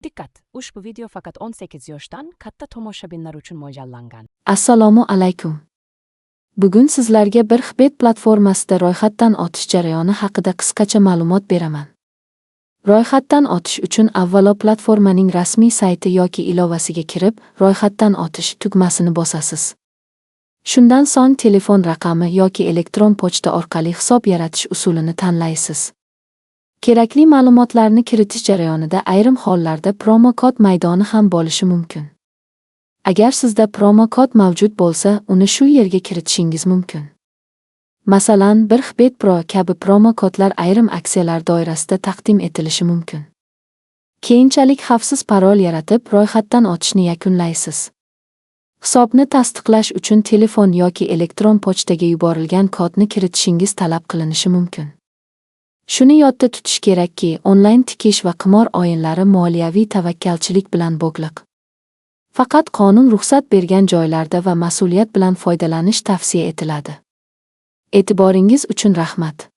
Dikkat! Ushbu video faqat 18 yoshdan katta tomoshabinlar uchun mo'ljallangan. Assalomu alaykum. Bugun sizlarga 1xBet platformasida ro'yxatdan o'tish jarayoni haqida qisqacha ma'lumot beraman. Ro'yxatdan o'tish uchun avvalo platformaning rasmiy sayti yoki ilovasiga kirib, "Ro'yxatdan o'tish" tugmasini bosasiz. Shundan so'ng telefon raqami yoki elektron pochta orqali hisob yaratish usulini tanlaysiz. Kerakli ma'lumotlarni kiritish jarayonida ayrim hollarda promo kod maydoni ham bo'lishi mumkin. Agar sizda promo kod mavjud bo'lsa, uni shu yerga kiritishingiz mumkin. Masalan, 1xBet Pro kabi promo kodlar ayrim aksiyalar doirasida taqdim etilishi mumkin. Keyinchalik xavfsiz parol yaratib, ro'yxatdan o'tishni yakunlaysiz. Hisobni tasdiqlash uchun telefon yoki elektron pochtaga yuborilgan kodni kiritishingiz talab qilinishi mumkin. Shuni yodda tutish kerakki, onlayn tikish va qimor o'yinlari moliyaviy tavakkalchilik bilan bog'liq. Faqat qonun ruxsat bergan joylarda va mas'uliyat bilan foydalanish tavsiya etiladi. E'tiboringiz uchun rahmat.